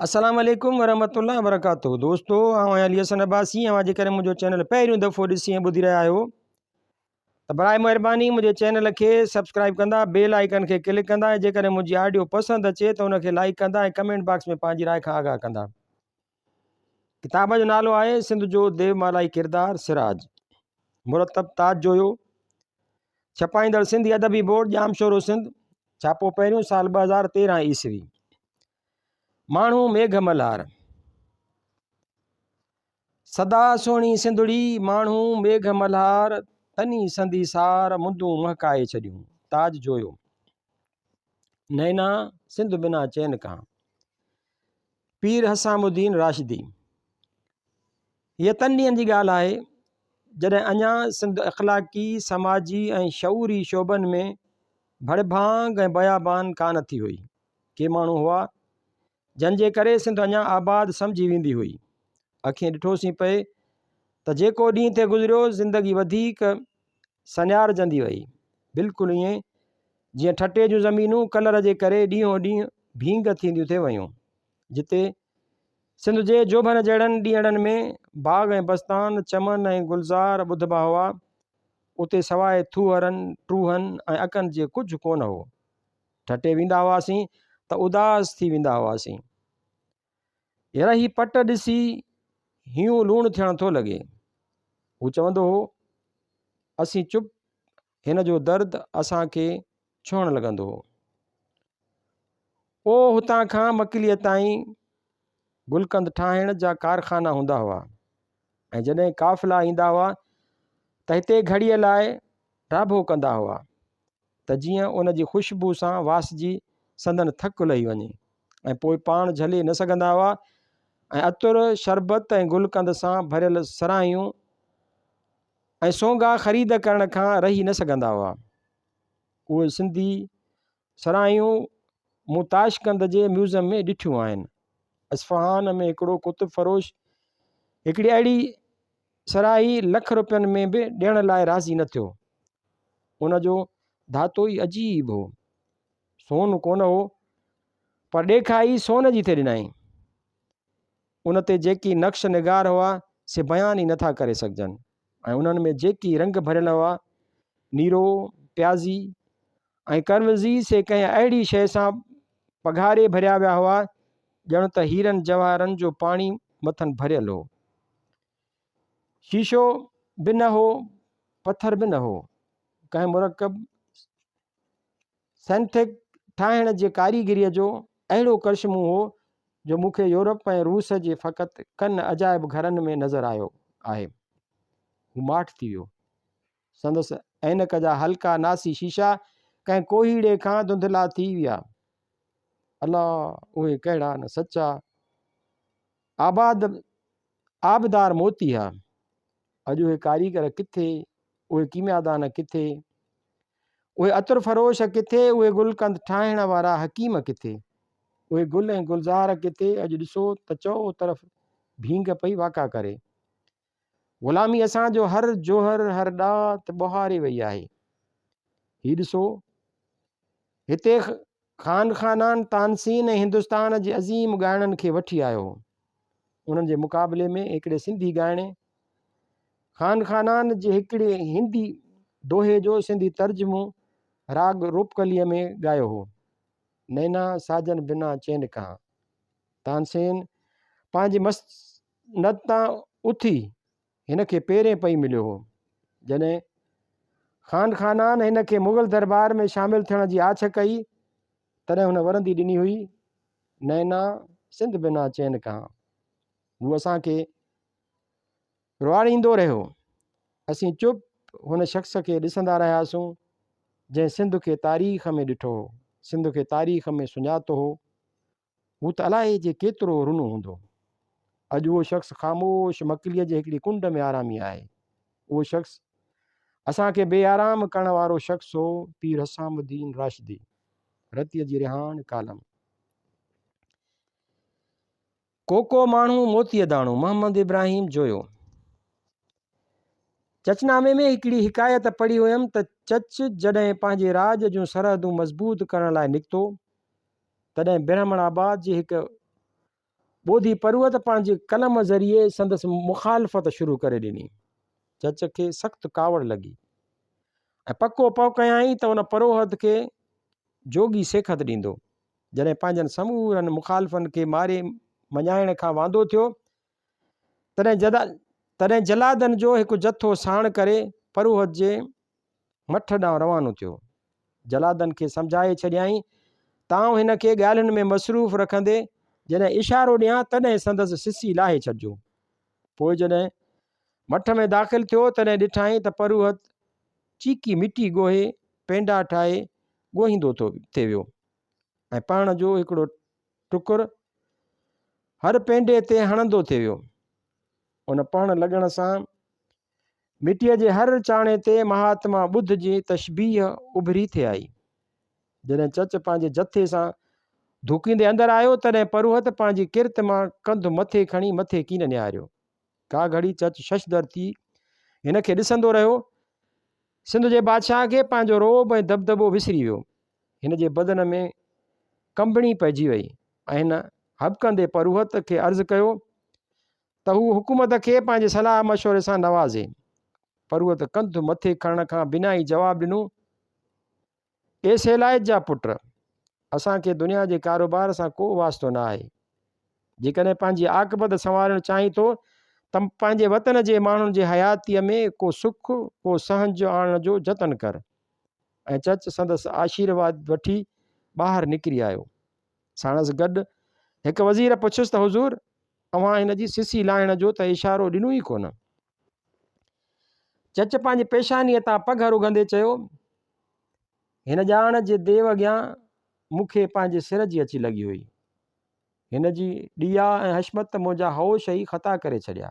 السلام عليڪم ورحمة الله وبرڪاته دوستو آئون آهيان علي حسن عباسي اوهان جيڪڏهن منهنجو چينل پهريون دفعو ڏسي ۽ ٻڌي رهيا آهيو ته برائي مهرباني منهنجي چينل کي سبسڪرائب ڪندا بيل آئيڪن کي ڪلڪ ڪندا ۽ جيڪڏهن منهنجي آڊيو پسند اچي ته ان کي لائڪ ڪندا ۽ ڪمينٽ باڪس ۾ پنهنجي راء کان آگاهه ڪندا. ڪتاب جو نالو آهي سنڌ جو ديومالائي ڪردار سراج مرتب تاج جويو ڇپائيندڙ سنڌي ادبي بورڊ ڄامشورو سنڌ ڇاپو پهريون سال 2013 عيسوي ماڻهو ميگهه ملهار سدا سهڻي سنڌڙي ماڻهو ميگهه ملهار تني سندي سار مندون مهڪائي ڇڏيون تاج جويو نينا سنڌ بنا چين ڪهان پير حسام الدين راشدي، هيء تن ڏينهن جي ڳالهه آهي، جڏهن اڃا سنڌ اخلاقي، سماجي ۽ شعوري شعبن ۾ ڀڙڀانگ ۽ بيابان ڪانه ٿي هئي. ڪي ماڻهو هئا، جن جي ڪري سنڌ اڃا آباد سمجهي ويندي هئي. اکين ڏٺوسين پئي ته جيڪو ڏينهن ٿي گذريو، زندگي وڌيڪ سنيارجندي وئي. بلڪل ائين جيئن ٺٽي جون زمينون ڪلر جي ڪري ڏينهون ڏينهن ڀينگ ٿينديون ٿي ويون. جتي سنڌ جي جوڀن جهڙن ڏينهڙن ۾ باغ ۽ بستان، چمن ۽ گلزار ٻڌبا هئا، اتي سواء ٿوهرن، ٽوهن ۽ اڪن جي ڪجهه ڪونه هو. ٺٽي ويندا هئاسين ته اداس ٿي ويندا هئاسين. يار هي پٽ ڏسي هينئون لوڻ ٿيڻ ٿو لڳي. هو چوندو هو. اسين چپ، هن جو درد اسان کي ڇهڻ لڳندو هو. پوء هتان کان مڪليء تائين گلقند ٺاهڻ جا ڪارخانا هوندا هئا ۽ جڏهن قافلا ايندا هئا ته هتي گهڙيء لاء ڊاڀو ڪندا هئا ته جيئن ان جي خوشبو سان واسجي سندن ٿڪ لهي وڃي ۽ پوء پاڻ جهلي نه سگهندا هئا ۽ عطر، شربت ۽ گلقند سان ڀريل صراحيون ۽ سونگا خريد ڪرڻ کان رهي نه سگهندا هئا. اهي سنڌي صراحيون مون تاشقند جي ميوزم ۾ ڏٺيون آهن. اصفهان ۾ هڪڙو ڪتب فروش هڪڙي اهڙي صراحي لک روپين ۾ به ڏيڻ لاء راضي نه ٿيو. ان جو ڌاتو ئي عجيب هو. سون ڪونه هو، پر ڏيکائي ئي سون جي ٿي ڏنائين. ان تي جيڪي نقش نگار هئا، سي بيان ئي نٿا ڪري سگهجن ۽ انهن ۾ جيڪي رنگ ڀريل هئا، نيرو، پيازي ۽ قرمزي، سي ڪنهن اهڙي شيء سان پگهاري ڀريا ويا هئا، ڄڻ ته هيرن جواهرن جو پاڻي مٿن ڀريل هو. شيشو به نه هو، پٿر به نه هو. ڪنهن مرڪب سينٿڪ ٺاهڻ جي ڪاريگريء جو اهڙو ڪرشمو هو جو مون کي يورپ ۽ روس جي فقط ڪن عجائب گهرن ۾ نظر آيو آهي. هو ماٺ ٿي ويو. سندس عينڪ جا هلڪا ناسي شيشا ڪنهن ڪوهيڙي کان ڌنڌلا ٿي ويا. الا اهي ڪهڙا نه سچا آباد آبدار موتي ها. اڄ اهي ڪاريگر ڪٿي، اهي ڪيميادان ڪٿي، اهي عطر فروش ڪٿي، اهي گلقند ٺاهڻ وارا حڪيم ڪٿي، اهي گل ۽ گلزار ڪٿي، اڄ ڏسو ته چئو طرف ڀينگ پئي واڪا ڪري. غلامي اسان جو هر جوهر، هر ڏات ٻوهاري وئي آهي. هي ڏسو، هتي خان خانان تانسين ۽ هندستان جي عظيم ڳائڻن کي وٺي آيو هو. انهن جي مقابلي ۾ هڪڙي سنڌي ڳائڻي خان خانان جي هڪڙي هندي دوهي جو سنڌي ترجمو راڳ روپڪليء ۾ ڳايو هو. نينا ساجن بنا چين ڪهان. تانسين پنهنجي مسند تان اٿي هن کي پهرين پئي مليو هو. جڏهن خان خانان هن کي مغل دربار ۾ شامل ٿيڻ جي آڇ ڪئي، تڏهن هن ورندي ڏني هئي، نينا سنڌ بنا چين ڪهان. هو اسان کي روئاريندو رهيو. اسين چپ هن شخص کي ڏسندا رهياسون، جنهن سنڌ کي تاريخ ۾ ڏٺو هو، سنڌ کي تاريخ ۾ سڃاتو هو. هو ته الائي جي ڪيترو رنو هوندو. اڄ اهو شخص خاموش مڪليء جي هڪڙي ڪنڊ ۾ آرامي آهي. اهو شخص اسان کي بي آرام ڪرڻ وارو شخص هو پير حسام الدين راشدي. رتيء جي رهاڻ ڪالم. ڪوڪو ماڻهو موتيء داڻو، محمد ابراهيم جويو. چچنامي ۾ هڪڙي حڪايت پڙهي هيم ته چچ جڏهن پنهنجي راڄ جون سرحدون مضبوط ڪرڻ لاء نڪتو، تڏهن برهمڻ آباد جي هڪ. ٻوڌي پروهت پنهنجي قلم ذريعي سندس مخالفت شروع ڪري ڏني. چچ کي سخت ڪاوڙ لڳي ۽ پڪو پهه ڪيائين ته ان پروهت کي جوڳي سيکت ڏيندو. جڏهن پنهنجن سمورن مخالفن کي ماري مڃائڻ کان واندو ٿيو، تڏهن تڏهن جلادن جو هڪ جٿو ساڻ ڪري پروهت جي مٺ ڏانهن روانو ٿيو. جلادن کي سمجهائي ڇڏيائين ته آئون هن کي ڳالهين ۾ مصروف رکندي جڏهن اشارو ڏيان تڏهن سندس سسي لاهي ڇڏجو. پوء جڏهن مٺ ۾ داخل ٿيو تڏهن ڏٺائين ته پروهت چيڪي مٽي ڳوهي پينڊا ٺاهي ڳوهيندو ٿو ٿي ويو ۽ پهڻ جو هڪڙو ٽڪر هر پينڊي تي هڻندو ٿي ويو. ان پهڻ لڳڻ سان مٽيء جي هر چاڻي تي مهاتما ٻڌ جي تشبيهه اڀري ٿي آئي. جڏهن چچ پنهنجي جٿي سان ڌوڪيندي اندر آيو، تڏهن پروهت پنهنجي ڪرت مان ڪنڌ مٿي کڻي مٿي ڪين نهاريو. ڪا گهڙي چچ ششدر ٿي هن کي ڏسندو رهيو. سنڌ جي بادشاهه کي پنهنجو رعب ۽ دٻدٻو وسري ويو. هن جي بدن ۾ ڪنبڻي پئجي وئي ۽ هن هٻڪندي پروهت کي عرض ڪيو ته هو حڪومت کي پنهنجي صلاح مشوري سان نوازي. پروهت ڪنڌ مٿي کڻڻ کان بنا ئي جواب ڏنو، اي سيلائت جا پٽ! اسان کي دنيا جي ڪاروبار سان ڪو واسطو نه آهي. جيڪڏهن پنهنجي عاقبت سنوارڻ چاهين ٿو ته پنهنجي وطن جي ماڻهن جي حياتيء ۾ ڪو سک، ڪو سهنج آڻڻ جو جتن ڪر. ۽ چچ سندس آشيرواد وٺي ٻاهر نڪري آيو. ساڻس گڏ هڪ وزير پڇيس ته حضور! اوهان هن جي سسي لاهڻ جو ته اشارو ڏنو ئي ڪونه. چچ پنهنجي پيشانيء تان پگهر اگهندي چيو، هن ڄاڻ جي ديو اڳيان مون کي پنهنجي سر جي اچي لڳي هئي. هن جي ڏيا ۽ حشمت منهنجا هوش ئي خطا ڪري ڇڏيا.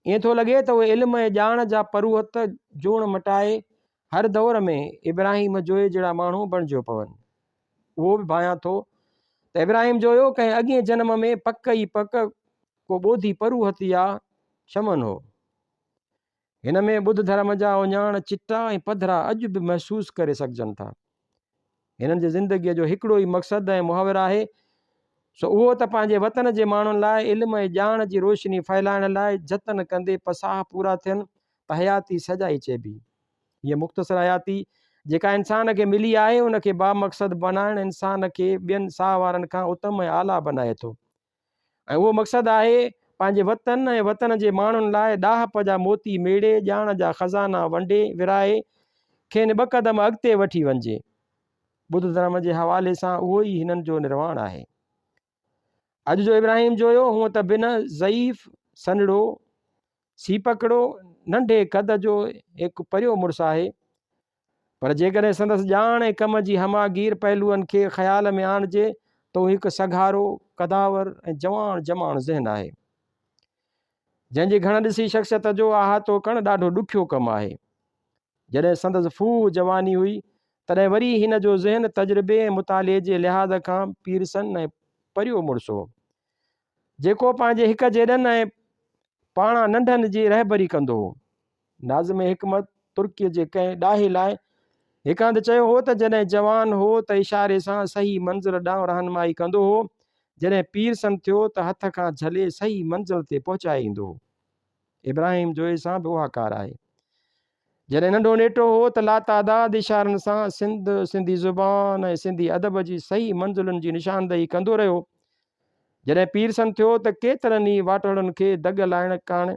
ائين ٿو لڳي ته اهي علم ۽ ڄاڻ جا پروهت جوڻ مٽائي هر دور ۾ ابراهيم جويي جهڙا ماڻهو بڻجيو پون. اهو به ڀانيان ٿو ته ابراهيم جويو ڪنهن اڳئين جنم ۾ پڪ ئي پڪ ڪو ٻوڌي پروهت يا شمن هو. هن ۾ ٻڌ ڌرم جا اهڃاڻ چٽا ۽ پڌرا اڄ به محسوس ڪري سگهجن ٿا. هنن جي زندگيء جو هڪڙو ئي مقصد ۽ محور آهي، سو اهو ته پنهنجي وطن جي ماڻهن لاء علم ۽ ڄاڻ جي روشني ڦهلائڻ لاء جتن ڪندي پساهه پورا ٿين ته حياتي سجائي چئبي. هيء مختصر حياتي جيڪا انسان کي ملي آهي، ان کي بامقصد بنائڻ انسان کي ٻين ساهه وارن کان اتم ۽ اعليٰ بنائي ٿو ۽ اهو مقصد آهي پنهنجي وطن ۽ وطن جي ماڻهن لاء ڏاهپ جا موتي ميڙي، ڄاڻ جا خزانا ونڊي ورهائي کين ٻه قدم اڳتي وٺي وڃجي. ٻڌ ڌرم جي حوالي سان اهو ئي هنن جو نرواڻ آهي. اڄ جو ابراهيم جويو هونء ته بنهه ضعيف، سنهڙو، سيپڪڙو، ننڍي قد جو هڪ پريو مڙس آهي، پر جيڪڏهن سندس ڄاڻ ۽ ڪم جي همه گير پهلوئن کي خيال ۾ آڻجي ته هو هڪ سگهارو، قداور ۽ جواڻ جماڻ ذهن آهي، جنهن جي گهڻ ڏسي شخصيت جو احاطو ڪرڻ ڏاڍو ڏکيو ڪم آهي. جڏهن سندس ڦوهه جواني هئي، تڏهن وري هن جو ذهن تجربي ۽ مطالعي جي لحاظ کان پيرسن ۽ پريو مڙس هو، جيڪو پنهنجي هڪ جيڏن ۽ پاڻان ننڍن جي رهبري ڪندو هو. ناظم حڪمت ترڪيء جي ڪنهن ڏاهي لاء هڪ هنڌ چيو هو ته جڏهن جوان هو ته اشاري سان صحيح منزل ڏانهن رهنمائي ڪندو هو، جڏهن پيرسن ٿيو ته هٿ کان جهلي صحيح منزل تي پهچائي ايندو هو. ابراهيم جويي سان به اها ڪار آهي. جڏهن ننڍو نيٽو هو ته لاتعداد اشارن سان سنڌ، سنڌي زبان ۽ سنڌي ادب جي صحيح منزلن جي نشاندهي ڪندو رهيو. جڏهن پيرسن ٿيو ته ڪيترن ئي واٽهڙن کي دڳ لائڻ ڪاڻ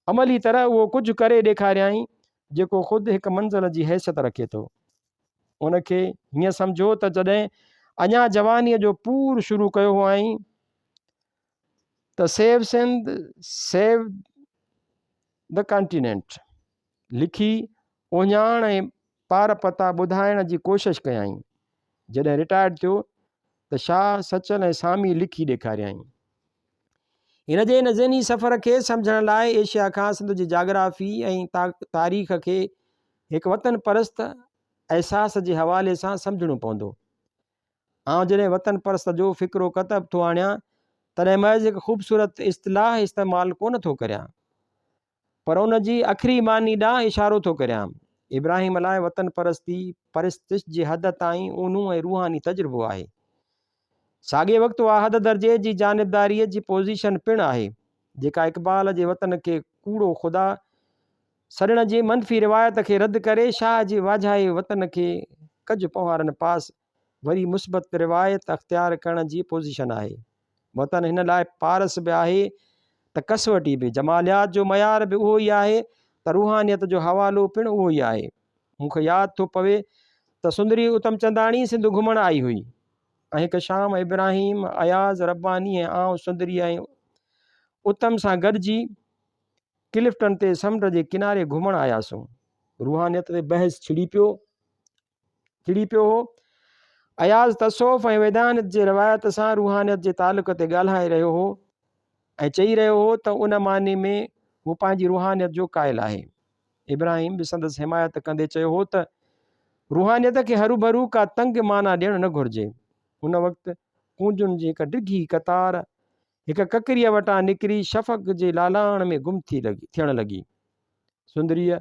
عملي طرح اهو ڪجهه ڪري ڏيکاريائين، جيڪو خود هڪ منزل جي حيثيت رکي ٿو. ان کي هيئن سمجهو ته جڏهن اڃا جوانيء جو پور شروع ڪيو هئائين ته save Sindh save the continent لکي اهڃاڻ ۽ پار پتا ٻڌائڻ جي ڪوشش ڪيائين. جڏهن رٽائرڊ ٿيو ته شاهه، سچل ۽ سامي لکي ڏيکاريائين. هن جي ان ذهني سفر کي سمجهڻ لاء ايشيا کان سنڌ جي جاگرافي ۽ تاريخ کي هڪ وطن پرست احساس جي حوالي سان سمجهڻو پوندو. آئون جڏهن وطن پرست جو فڪرو ڪتب ٿو آڻيان، تڏهن محض هڪ خوبصورت اصطلاح استعمال ڪونه ٿو ڪريان، پر ان جي اکري معني ڏانهن اشارو ٿو ڪريان. ابراهيم لاء وطن پرستي پرستش جي حد تائين اونهون ۽ روحاني تجربو آهي. ساڳئي وقت اها حد درجي جي جانبداريء جي پوزيشن پڻ آهي، جيڪا اقبال جي وطن کي ڪوڙو خدا سڏڻ جي منفي روايت کي رد ڪري شاهه جي واجهائي وطن کي ڪج پنهوارن پاس وري مثبت روايت اختيار ڪرڻ جي پوزيشن آهي. وطن هن لاء پارس به آهي ته ڪسوٽي به، جماليات جو معيار به اهو ئي آهي ته روحانيت جو حوالو پڻ اهو ئي آهي. مون کي ياد ٿو پوي ته سندري اتمچنداڻي سنڌ گهمڻ آئي هئي ۽ هڪ شام ابراهيم، اياز، رباني ۽ آئون سندري ۽ اتم سان گڏجي ڪلفٽن تي سمنڊ جي ڪناري گهمڻ آياسون. روحانيت تي بحث ڇڙي پيو. ڇڙي پيو هو. اياز تصوف ۽ ويدانت جي روايت سان روحانيت جي تعلق تي ڳالهائي رهيو هو ۽ چئي رهيو هو ته ان معني ۾ هو پنهنجي روحانيت جو قائل آهي. ابراهيم به سندس حمايت ڪندي چيو هو ته روحانيت کي هروڀرو ڪا تنگ معنيٰ ڏيڻ نه گهرجي. ان وقت ڪونجن جي هڪ ڊگهي قطار هڪ ڪڪريء وٽان نڪري شفق جي لالاڻ ۾ گم ٿي ٿيڻ لڳي. سندريء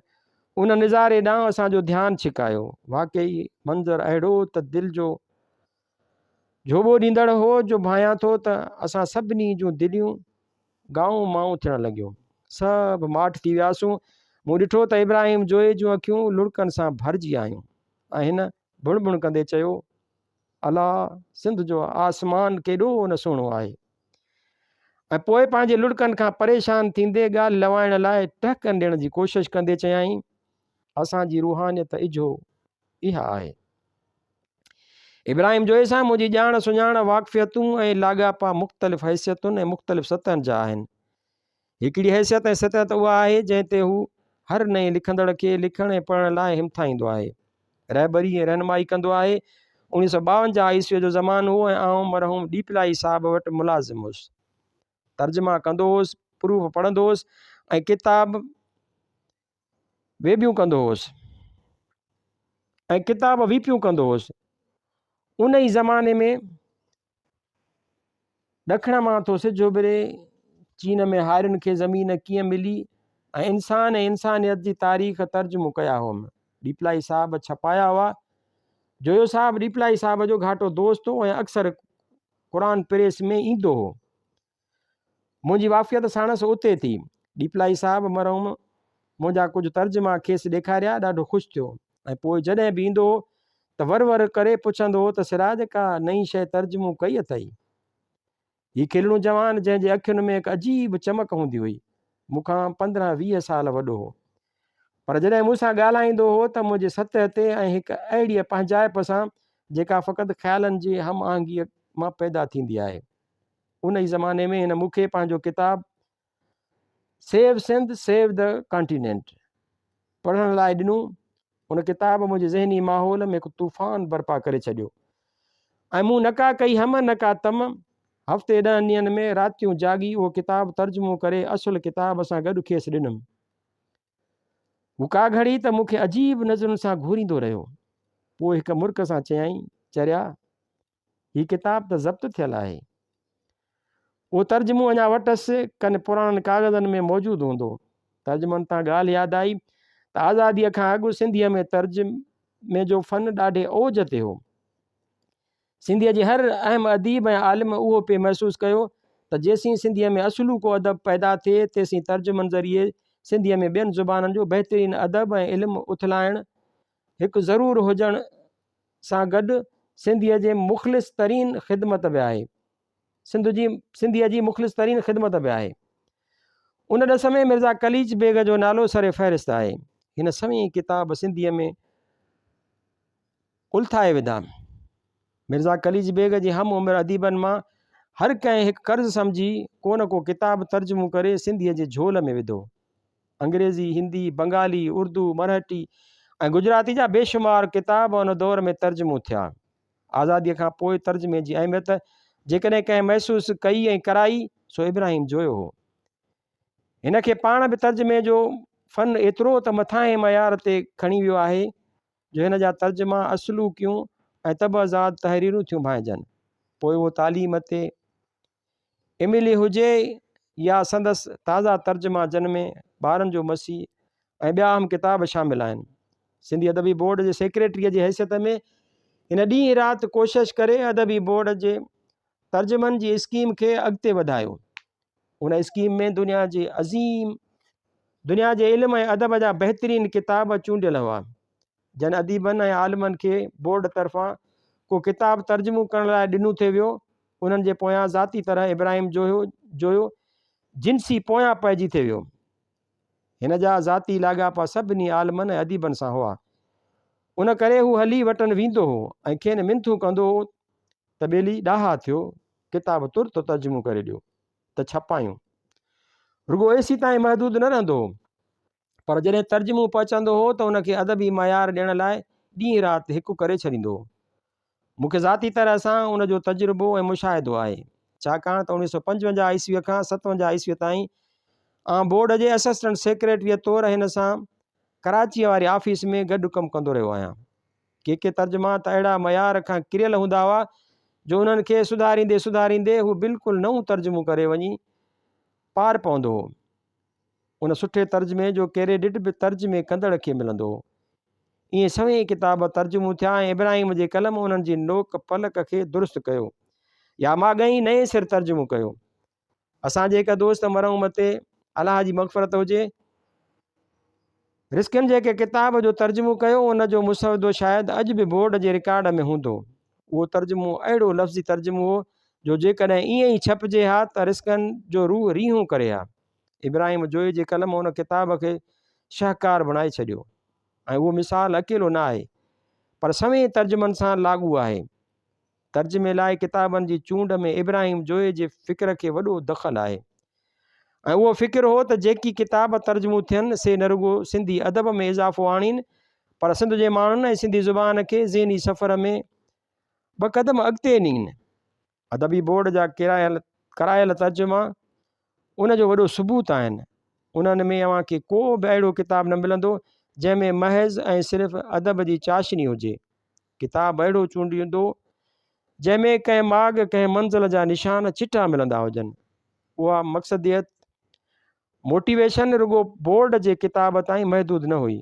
ان نظاري ڏانهن اسان جو ڌيان ڇڪايو. واقعي منظر اهڙو ته دل جو جهوٻو ڏيندڙ هو جو ڀانيان ٿو ته اسان سڀني جون دليون گائون مائون ٿيڻ لڳيون. سڀ ماٺ ٿي وياسون. مون ڏٺو ته ابراهيم جويي جون اکيون لڙڪن سان ڀرجي آيون ۽ هن ڀڻ ڀڻ ڪندي چيو، الا سنڌ جو آسمان ڪيڏو نه سهڻو آهي. ۽ پوء پنهنجي لڙڪن کان پريشان ٿيندي ڳالهه لوائڻ لاء ٽهڪن ڏيڻ جي ڪوشش ڪندي چيائين، اسان جي روحانيت اجهو اها آهي. ابراهيم جويي سان منهنجي ڄاڻ سڃاڻ، واقفيتون ۽ لاڳاپا مختلف حيثيتن ۽ مختلف سطحن جا آهن. هڪڙي حيثيت ۽ سطح ته اها آهي جنهن تي هو هر نئين لکندڙ کي لکڻ ۽ پڙهڻ لاء همٿائيندو آهي، رهبري ۽ رهنمائي ڪندو آهي. 1952 عيسويء جو زمانو هو ۽ آئون مرحوم ڏيپلائي صاحب وٽ ملازم هوس. ترجما ڪندو هوس، پروف پڙهندو هوس ۽ ڪتاب ويبيون ڪندو هوس ۽ ڪتاب ويپيون ڪندو هوس. ان ئي زماني ۾ ڏکڻ مان ٿو سج اڀري، چين ۾ هارين کي زمين ڪيئن ملي ۽ انسان ۽ انسانيت جي تاريخ ترجمو ڪيا هئم. ڏيپلائي صاحب ڇپايا هئا. جويو صاحب ڏيپلائي صاحب جو گهاٽو دوست هو ۽ اڪثر قرآن پريس ۾ ايندو هو. منهنجي واقفيت ساڻس اتي ٿي. ڏيپلائي صاحب مرحوم منهنجا ڪجهه ترجما کيس ڏيکاريا، ڏاڍو خوش ٿيو ۽ پوء جڏهن به ايندو هو ته ور ور ڪري پڇندو هو ته سراج ڪا نئين شيء ترجمو ڪئي اٿئي؟ هي کلڻو جوان جنهن جي اکين ۾ هڪ عجيب چمڪ هوندي هئي، مون کان 15 20 سال وڏو هو. پر جڏهن مون سان ڳالهائيندو هو ته منهنجي سطح تي ۽ هڪ اهڙيء پنهنجائپ سان جيڪا فقط خيالن جي هم آهنگيء مان پيدا ٿيندي آهي. ان ئي زماني ۾ هن مون کي پنهنجو ڪتاب save Sindh save the continent پڙهڻ لاء ڏنو. ان ڪتاب منهنجي ذهني ماحول ۾ هڪ طوفان برپا ڪري ڇڏيو ۽ مون نه ڪا ڪئي هم نه ڪا تم. هفتي ڏهن ڏينهن ۾ راتيون جاڳي اهو ڪتاب ترجمو ڪري اصل ڪتاب سان گڏ کيس ڏنم. هو ڪا گهڙي ته مون کي عجيب نظرن سان گهوريندو رهيو. پوء هڪ مرڪ سان چيائين، چريا! هي ڪتاب ته ضبط ٿيل آهي. اهو ترجمو اڃا وٽس ڪن پراڻن ڪاغذن ۾ موجود هوندو. ترجمن تان ڳالهه ياد آئي ته آزاديء کان اڳ سنڌيء ۾ ترجمي جو فن ڏاڍي اوج تي هو. سنڌيء جي هر اهم اديب ۽ عالم اهو پئي محسوس ڪيو ته جيسين سنڌيء ۾ اصلوڪو ادب پيدا ٿئي، تيسين ترجمن ذريعي سنڌيء ۾ ٻين زبانن جو بهترين ادب ۽ علم اٿلائڻ هڪ ضرور هجڻ سان گڏ سنڌيء جي مخلص ترين خدمت به آهي. سنڌ جي سنڌيء جي مخلص ترين خدمت به آهي. ان ڏس ۾ مرزا قليچ بيگ جو نالو سر فهرست آهي. هن سوين ڪتاب سنڌيء ۾ الٿائي وڌا. مرزا قليچ بيگ جي هم عمر اديبن مان هر ڪنهن هڪ قرض سمجهي ڪو نه ڪو ڪتاب ترجمو ڪري سنڌيء جي جهول ۾ وڌو. انگريزي، هندي، بنگالي، اردو، مرهٽي ۽ گجراتي جا بيشمار ڪتاب ان دور ۾ ترجمو ٿيا. آزاديء کان پوء ترجمي جي اهميت جيڪڏهن ڪنهن محسوس ڪئي ۽ ڪرائي، سو ابراهيم جويو هو. هن کي پاڻ به ترجمي جو فن ايترو ته مٿانهين معيار تي کڻي ويو آهي، جو هن جا ترجما اصلوڪيون ۽ طبعزاد تحريرون ٿيون ڀانئجن. پوء اهو تعليم تي ايميلي هجي يا سندس تازا ترجما جن ۾ ٻارن جو مسيح ۽ ٻيا اهم ڪتاب شامل آهن. سنڌي ادبي بورڊ جي سيڪريٽريء جي حيثيت ۾ هن ڏينهن رات ڪوشش ڪري ادبي بورڊ جي ترجمن جي اسڪيم کي اڳتي وڌايو. ان اسڪيم ۾ دنيا جي عظيم دنيا جي علم ۽ ادب جا بهترين ڪتاب چونڊيل هئا. جن اديبن ۽ عالمن کي بورڊ طرفان ڪو ڪتاب ترجمو ڪرڻ لاء ڏنو ٿي ويو، انهن جي پويان ذاتي طرح ابراهيم جويو جويو جنسي پويان پئجي ٿي ويو. هن جا ذاتي لاڳاپا سڀني عالمن ۽ اديبن سان هئا. ان ڪري هو هلي وٽن ويندو هو ۽ کين منٿون ڪندو هو ته ٻيلي ڏاها ٿيو، ڪتاب ترت ترجمو ڪري ڏيو ته ڇپايون. رڳو ايسيتائين محدود نه رهندو هو، پر جڏهن ترجمو پهچندو هو ته ان کي ادبي معيار ڏيڻ لاء ڏينهن رات هڪ ڪري ڇڏيندو هو. مون کي ذاتي طرح سان ان جو تجربو ۽ مشاهدو آهي، ڇاڪاڻ ته 1955 عيسويء کان 57 عيسويء تائين آئون بورڊ جي اسسٽنٽ سيڪريٽريء طور هن سان ڪراچيء واري آفيس ۾ گڏ ڪم ڪندو رهيو آهيان. ڪي ڪي ترجما ته اهڙا معيار کان ڪريل هوندا هئا جو انهن کي سڌاريندي سڌاريندي هو بلڪل نئون ترجمو ڪري وڃي پار پوندو هو. ان سٺي ترجمي جو ڪريڊٽ به ترجمي ڪندڙ کي ملندو هو. ائين سوين ڪتاب ترجمو ٿيا ۽ ابراهيم جي قلم انهن جي نوڪ پلڪ کي درست ڪيو يا ماڳهين نئين سر ترجمو ڪيو. اسان جي هڪ دوست مرحوم تي الله جي مغفرت هجي رسڪن جيڪي ڪتاب جو ترجمو ڪيو ان جو مسودو شايد اڄ به بورڊ جي رڪارڊ ۾ هوندو. اهو ترجمو اهڙو لفظي ترجمو هو جو جيڪڏهن ائين ئي ڇپجي ها ته رسڪن جو روح ريهون ڪري ها. ابراهيم جويي جي قلم ان ڪتاب کي شهڪار بڻائي ڇڏيو ۽ اهو مثال اڪيلو نه آهي پر سوين ترجمن سان لاڳو آهي. ترجمي لاء ڪتابن جي چونڊ ۾ ابراهيم جويي جي فڪر کي وڏو دخل آهي ۽ اهو فڪر هو ته جيڪي ڪتاب ترجمو ٿين سي نه رڳو سنڌي ادب ۾ اضافو آڻين پر سنڌ جي ماڻهن ۽ سنڌي زبان کي ذهني سفر ۾ ٻه قدم اڳتي نين. ادبي بورڊ جا ڪرايل ڪرايل ترجما ان جو وڏو ثبوت آهن. انهن ۾ اوهان کي ڪو به اهڙو ڪتاب نه ملندو جنهن ۾ محض ۽ صرف ادب جي چاشني هجي. ڪتاب اهڙو چونڊيندو جنهن ۾ ڪنهن ماڳ ڪنهن منزل جا نشان چٽا ملندا هجن. اها مقصديت، Motivation، رڳو بورڊ جي ڪتاب تائين محدود نه هئي.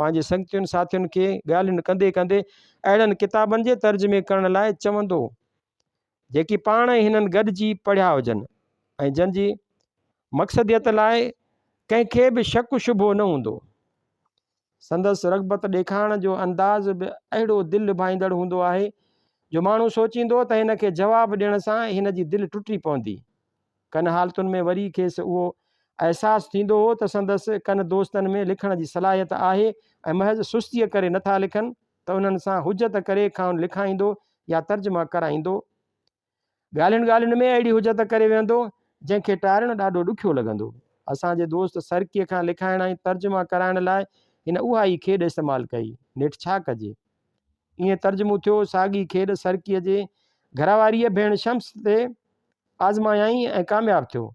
پنهنجي سنگتين ساٿين کي ڳالهين ڪندي ڪندي اهڙن ڪتابن جي ترجمي ڪرڻ لاء چوندو جيڪي پاڻ ۽ هنن گڏجي پڙهيا هجن ۽ جن جي مقصديت لاء ڪنهن کي به شڪ شبهو نه هوندو. سندس رغبت ڏيکارڻ جو انداز به اهڙو دل لڀائيندڙ هوندو آهي جو ماڻهو سوچيندو ته هن کي جواب ڏيڻ سان هن جي دل ٽٽي پوندي. ڪن حالتن ۾ وري کيس اهو احساس ٿيندو هو ته سندس ڪن دوستن ۾ لکڻ جي صلاحيت آهي ۽ محض سستيء ڪري نٿا لکن ته انهن سان حجت ڪري کانئن لکائيندو يا ترجما ڪرائيندو. ڳالهين ڳالهين ۾ اهڙي حجت ڪري ويهندو، جنهن کي ٽارڻ ڏاڍو ڏکيو لڳندو. اسان جي دوست سرڪيء کان لکائڻ ۽ ترجما ڪرائڻ لاء هن اها ئي کيڏ استعمال ڪئي. نيٺ ڇا ڪجي؟ ائين ترجمو ٿيو. ساڳي کيڏ سرڪيء جي گهرواريء ڀيڻ شمس تي آزمايائين ۽ ڪامياب ٿيو.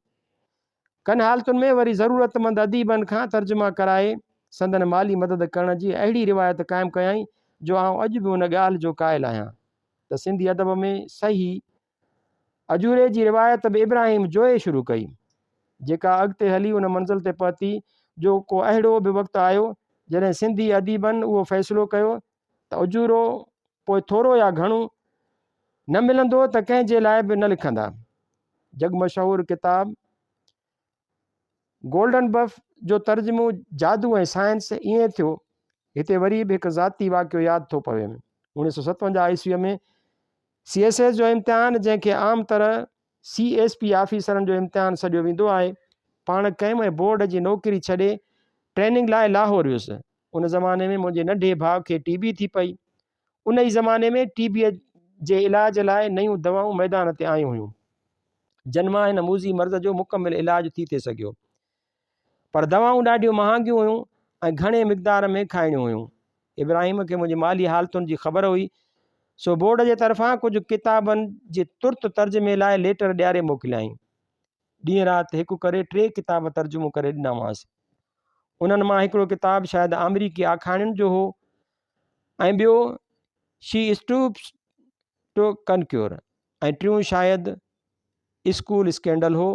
ڪن حالتن ۾ وري ضرورتمند اديبن کان ترجما ڪرائي سندن مالي مدد ڪرڻ جي اهڙي روايت قائم ڪيائين جو آئون اڄ به ان ڳالهه جو قائل آهيان ته سنڌي ادب ۾ صحيح اجوري جي روايت به ابراهيم جويي شروع ڪئي جيڪا اڳتي هلي ان منزل تي پهتي جو ڪو اهڙو به وقت آيو جڏهن سنڌي اديبن اهو فيصلو ڪيو ته اجورو پوء ٿورو يا گهڻو نه ملندو ته ڪنهن جي لاء به نه لکندا. جڳ مشهور ڪتاب گولڊن بف جو ترجمو جادو ۽ سائنس ائين ٿيو. هتي وري به هڪ ذاتي واقعو ياد ٿو پوي. 1957 عيسويء ۾ سي ايس ايس جو امتحان جنهن کي عام طرح سي ايس پي آفيسرن جو امتحان سڏيو ويندو آهي، پاڻ ڪيم ۽ بورڊ جي نوڪري ڇڏي ٽريننگ لاء لاهور ويس. ان زماني ۾ منهنجي ننڍي ڀاء کي ٽي بي ٿي پئي. ان ئي زماني ۾ ٽي بيء جي علاج لاء نيون دوائون ميدان تي آيون هيون، جن مان هن موذي مرض جو مڪمل علاج ٿي ٿي سگهيو. پر دوائون ڏاڍيون مهانگيون هيون ۽ گهڻي مقدار ۾ کائڻيون هيون. ابراهيم کي منهنجي مالي حالتن جي خبر هئي، سو بورڊ جي طرفان ڪجهه ڪتابن جي ترت ترجمي لاء ليٽر ڏياري موڪليائين. ڏينهن رات هڪ ڪري ٽي ڪتاب ترجمو ڪري ڏنامانس. انهن مان هڪڙو ڪتاب شايد آمريڪي آکاڻين جو هو ۽ ٻيو شي اسٽوپس ٽو ڪنڪيور ۽ ٽيون شايد اسڪول اسڪينڊل هو.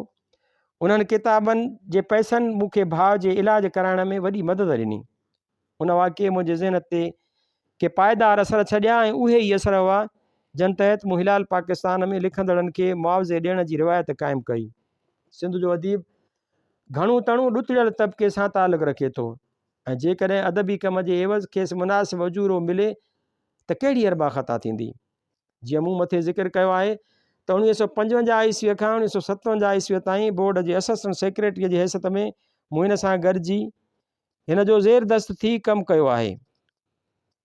انهن ڪتابن جي پئسن مون کي ڀاء جي علاج ڪرائڻ ۾ وڏي مدد ڏني. ان واقعي منهنجي ذهن تي ڪي پائيدار اثر ڇڏيا ۽ اهي ئي اثر هئا جن تحت مون هلال پاڪستان ۾ لکندڙن کي معاوضي ڏيڻ جي روايت قائم ڪئي. سنڌ جو اديب گهڻو تڻو ڏتڙيل طبقي سان تعلق رکي ٿو ۽ جيڪڏهن ادبي ڪم جي عيوض کيس مناسب اجورو ملي ته ڪهڙي اربع خطا ٿيندي؟ جيئن مون مٿي ذڪر ڪيو آهي ته 1955 عيسويء کان 1957 عيسويء تائين بورڊ جي اسسٽنٽ سيڪريٽريء جي حيثيت ۾ مون هن سان گڏجي هن جو زيردست ٿي ڪم ڪيو آهي.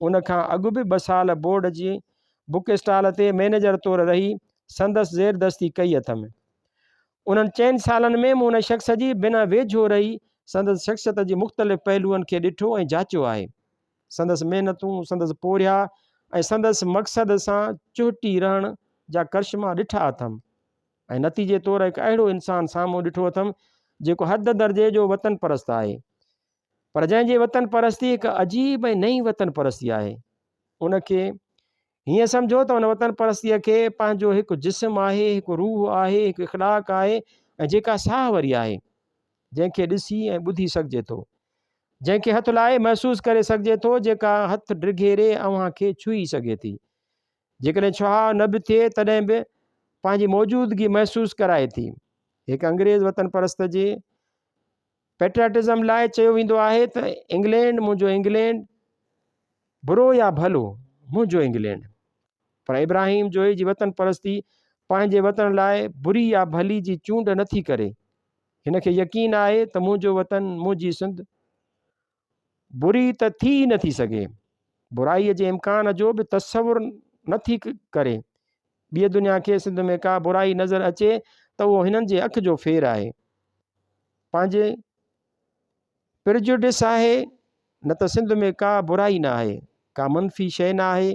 ان کان اڳ به ٻه سال بورڊ جي بڪ اسٽال تي مئنيجر طور رهي سندس زيردستي ڪئي اٿم. انهن چئن سالن ۾ مون ان شخص جي بنهه ويجهو رهي سندس شخصيت جي مختلف پهلوئن کي ڏٺو ۽ جاچيو آهي. سندس محنتون، سندس پورهيا ۽ سندس مقصد سان چهٽي رهڻ جا ڪرشما ڏٺا اٿم ۽ نتيجي طور هڪ اهڙو انسان سامهون ڏٺو اٿم جيڪو حد درجي جو وطن پرست آهي پر جنهن جي وطن پرستي هڪ عجيب ۽ نئين وطن پرستي آهي. ان کي هيئن سمجهو ته ان وطن پرستيء کي پنهنجو هڪ جسم آهي، هڪ روح آهي، هڪ اخلاق آهي ۽ جيڪا ساهه وري آهي، جنهن کي ڏسي ۽ ٻڌي سگهجي ٿو. جنهن کي هٿ لائي محسوس ڪري سگهجي ٿو، جيڪا هٿ ڊگهيري اوهان کي ڇهي سگهي ٿي. جيڪڏهن ڇهاء نه به ٿئي تڏهن به پنهنجي موجودگي محسوس ڪرائي ٿي. هڪ انگريز وطن پرست جي پيٽرياٽزم لاء چيو ويندو آهي ته انگلينڊ منهنجو انگلينڊ، برو يا ڀلو منهنجو انگلينڊ. پر ابراهيم جويي جي وطن پرستي پنهنجي وطن لاء بري يا ڀلي جي چونڊ نٿي ڪري. هن کي يقين آهي ته منهنجو وطن، منهنجي سنڌ بري ته ٿي ئي نٿي سگهي. برائيء جي امڪان جو به تصور نٿي ڪري. ٻيء دنيا کي سنڌ ۾ ڪا برائي نظر اچي ته اهو هنن جي اک جو ڦير آهي. پنهنجي Prejudice آهي، نه ته سنڌ ۾ ڪا برائي نه آهي، ڪا منفي شيء نه آهي.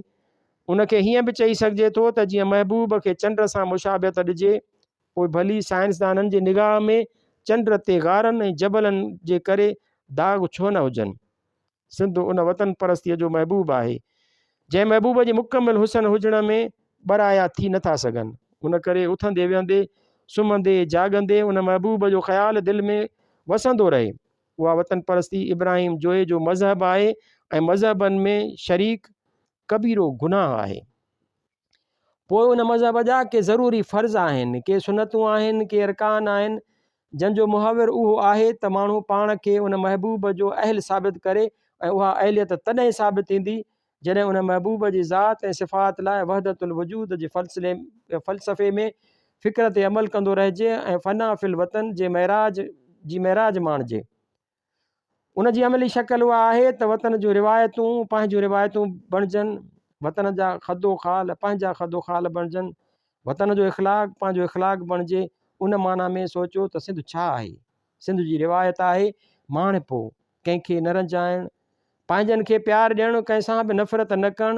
ان کي هيئن به چئي سگهجي ٿو ته جيئن محبوب کي چنڊ سان مشابهت ڏجي، پوء ڀلي سائنسدانن جي نگاهه ۾ چنڊ تي غارن ۽ جبلن جي ڪري داغ ڇو نه هجن. سنڌ ان وطن پرستيء جو محبوب آهي، جنهن محبوب جي مڪمل حسن هجڻ ۾ ٻه رايا ٿي نه ٿا سگهن. ان ڪري اٿندي ويهندي، سمهندي جاڳندي ان محبوب جو خيال دل ۾ وسندو رهي. اها وطن پرستي ابراهيم جويي جو مذهب آهي ۽ مذهبن ۾ شريڪ ڪبيرو گناهه آهي. پوء ان مذهب جا ڪي ضروري فرض آهن، ڪي سنتون آهن، ڪي ارڪان آهن، جن جو محور اهو آهي ته ماڻهو پاڻ کي ان محبوب جو اهل ثابت ڪري ۽ اها اهليت تڏهن ثابت ٿيندي جڏهن ان محبوب جي ذات ۽ صفات لاء وحدت الوجود جي فلسفي ۾ فڪر تي عمل ڪندو رهجي ۽ فنا في الوطن جي معراج جي معراج ماڻجي. ان جي عملي شڪل اها آهي ته وطن جون روايتون پنهنجون روايتون بڻجن، وطن جا خد و خال پنهنجا خد و خال بڻجن، وطن جو اخلاق پنهنجو اخلاق بڻجي. ان معنيٰ ۾ سوچيو ته سنڌ ڇا آهي؟ سنڌ جي روايت آهي ماڻهپو، ڪنهن کي نه رنجائڻ، پنهنجن کي پيار ڏيڻ، ڪنهن سان به نفرت نه ڪرڻ،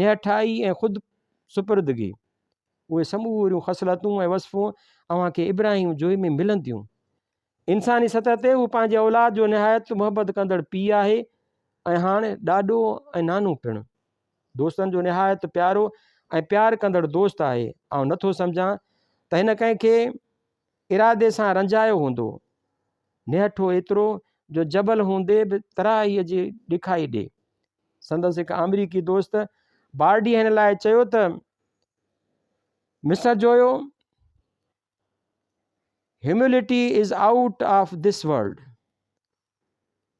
نهٺائي ۽ خود سپردگي. اهي سموريون خصلتون ۽ وصفون اوهان کي ابراهيم جويي ۾ ملنديون. انساني سطح تي هو پنهنجي اولاد جو نهايت محبت ڪندڙ پيء آهي ۽ هاڻ ڏاڏو ۽ نانو پڻ. دوستن جو نهايت پيارو ۽ پيار ڪندڙ دوست آهي. آئون نٿو سمجهان ته هن ڪنهن کي ارادي سان رنجايو هوندو. نهٺو ايترو جو جبل هوندي به تراهيء جي ڏکائي ڏي. سندس هڪ آمريڪي دوست بارڊي هن لاء چيو ته mister Joyo! Humility is out of this world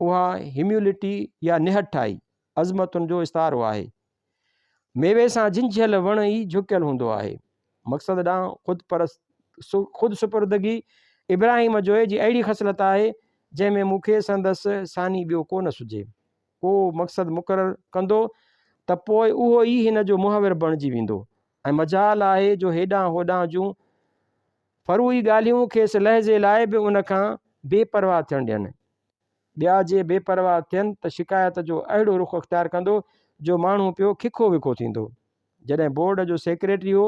اها هيميولٽي يا نهٺائي عظمتن جو استعارو آهي. ميوي سان جهنجهيل وڻ ئي جهڪيل هوندو آهي. مقصد ڏانهن خود پرست خود سپردگي ابراهيم جويي جي اهڙي خصلت آهي، جنهن ۾ مون کي سندس ثاني ٻيو ڪو نه سجهي. ڪو مقصد مقرر ڪندو ته پوء اهو ئي هن جو محور بڻجي ويندو ۽ مجال آهي جو هيڏانهن هوڏانهن جون فروعي ڳالهيون کيس لحظي لاء به ان کان بي پرواهه ٿيڻ ڏين. ٻيا جي بي پرواهه ٿين ته شڪايت جو اهڙو رخ اختيار ڪندو جو ماڻهو پيو ککو وکو ٿيندو. جڏهن بورڊ جو سيڪريٽري هو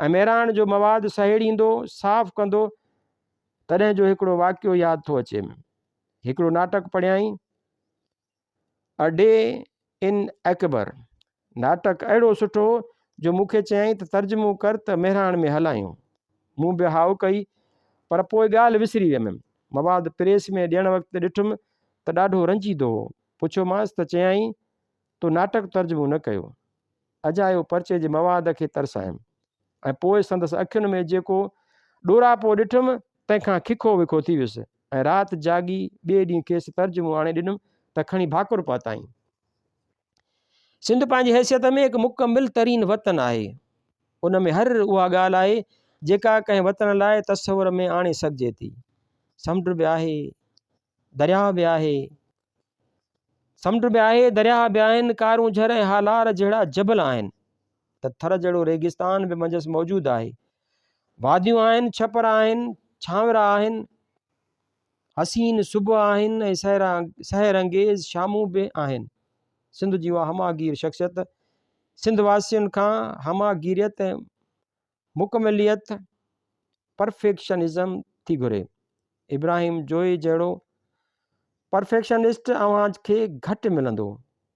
۽ مهراڻ جو مواد سهيڙيندو، صاف ڪندو، تڏهن جو هڪڙو واقعو ياد ٿو اچيم. هڪڙو ناٽڪ پڙهيائين. A Day in Akbar ناٽڪ اهڙو سٺو هو جو مون کي چيائين ته ترجمو ڪر ته مهراڻ ۾ هلايون. مون به هائو ڪئي پر پوء ڳالهه وسري ويم. مواد پريس ۾ ڏيڻ وقت ڏٺم ته ڏاڍو رنجيدو هو. پڇيومانس ته چيائين تو ناٽڪ ترجمو نه ڪيو. اجايو پرچي جي مواد کي ترسايم ۽ پوء سندس اکين ۾ جيڪو ڏوراپو ڏٺم، تنهن کان ککو وکو ٿي ويس ۽ رات جاڳي ٻئي ڏينهن کيس ترجمو آڻي ڏنم ته کڻي ڀاڪر پاتائين. سنڌ پنهنجي حيثيت ۾ هڪ مڪمل ترين وطن آهي. ان ۾ هر اها ڳالهه آهي جيڪا ڪنهن وطن لاء تصور ۾ آڻي سگهجي ٿي. سمنڊ به آهي، درياهه به آهي. سمنڊ به آهي، درياهه به آهن، ڪارونجهر ۽ هالار جهڙا جبل آهن ته ٿر جهڙو ريگستان به منجهس موجود آهي. واديون آهن، ڇپر آهن، ڇانورا آهن. حسين صبح آهن ۽ سحر انگيز شامون به آهن. سنڌ جي اها همه گير شخصيت سنڌ واسين کان همه گيريت ۽ مڪمليت، Perfectionism، ٿي گهري. ابراهيم جويي جهڙو پرفيڪشنسٽ اوهان کي گهٽ ملندو.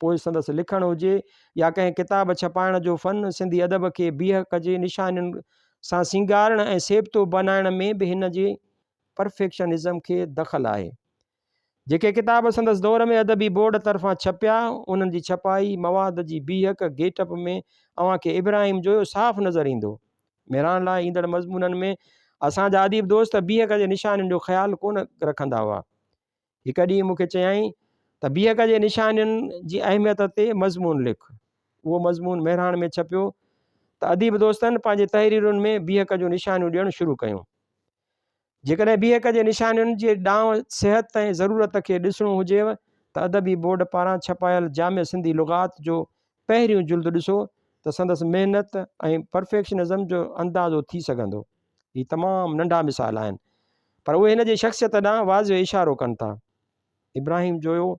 پوء سندس لکڻ هجي يا ڪنهن ڪتاب ڇپائڻ جو فن، سنڌي ادب کي بيهڪ جي نشانين سان سينگارڻ ۽ سيبتو بنائڻ ۾ به هن جي پرفيڪشنزم کي دخل آهي. جيڪي ڪتاب سندس دور ۾ ادبي بورڊ طرفان ڇپيا، انهن جي ڇپائي، مواد جي بيهڪ، گيٽ اپ ۾ اوهان کي ابراهيم جويو صاف نظر ايندو. مهراڻ لاء ايندڙ مضمونن ۾ اسان جا اديب دوست بيهڪ جي نشانين جو خيال ڪونه رکندا هئا. هڪ ڏينهن مون کي چيائين ته بيهڪ جي نشانين جي اهميت تي مضمون لک. اهو مضمون مهراڻ ۾ ڇپيو ته اديب دوستن پنهنجي تحريرن ۾ بيهڪ جون نشانيون ڏيڻ شروع ڪيون. جيڪڏهن بيهڪ جي نشانين جي ڏانء، صحت ۽ ضرورت کي ڏسڻو هجيو ته ادبي بورڊ پاران ڇپايل جامع سنڌي لغات جو پهريون جلد ڏسو ته سندس محنت ۽ پرفيڪشنزم جو اندازو ٿي سگهندو. هي تمام ننڍا مثال آهن، پر اهي هن جي شخصيت ڏانهن واضح اشارو ڪن ٿا. ابراهيم جويو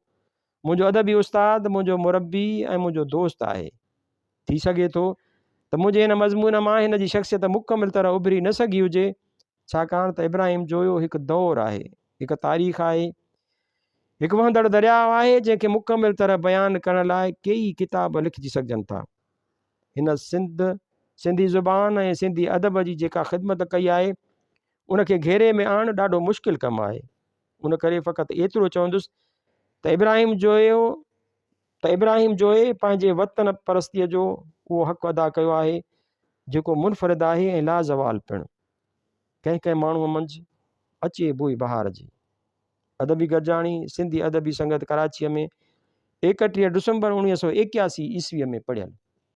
منهنجو ادبي استاد، منهنجو مربي ۽ منهنجو دوست آهي. ٿي سگهي ٿو ته منهنجي هن مضمون مان هن جي شخصيت مڪمل طرح اڀري نه سگهي هجي، ڇاڪاڻ ته ابراهيم جويو هڪ دور آهي، هڪ تاريخ آهي، هڪ وهندڙ درياء آهي، جنهن کي مڪمل طرح بيان ڪرڻ لاء ڪيئي ڪتاب لکجي سگهجن ٿا. هن سنڌ، سنڌي زبان ۽ سنڌي ادب جي جيڪا خدمت ڪئي آهي، ان کي گهيري ۾ آڻڻ ڏاڍو مشڪل ڪم آهي. ان ڪري فقط ايترو چوندس ته ابراهيم جويو ته ابراهيم جويي پنهنجي وطن پرستيء جو اهو حق ادا ڪيو آهي، جيڪو منفرد آهي ۽ لازوال پڻ. ڪنهن ڪنهن ماڻهوء منجهه اچي بوء بهار جي. ادبي گڏجاڻي سنڌي ادبي سنگت ڪراچيء ۾ 31 ڊسمبر 1981 عيسويء ۾ پڙهيل.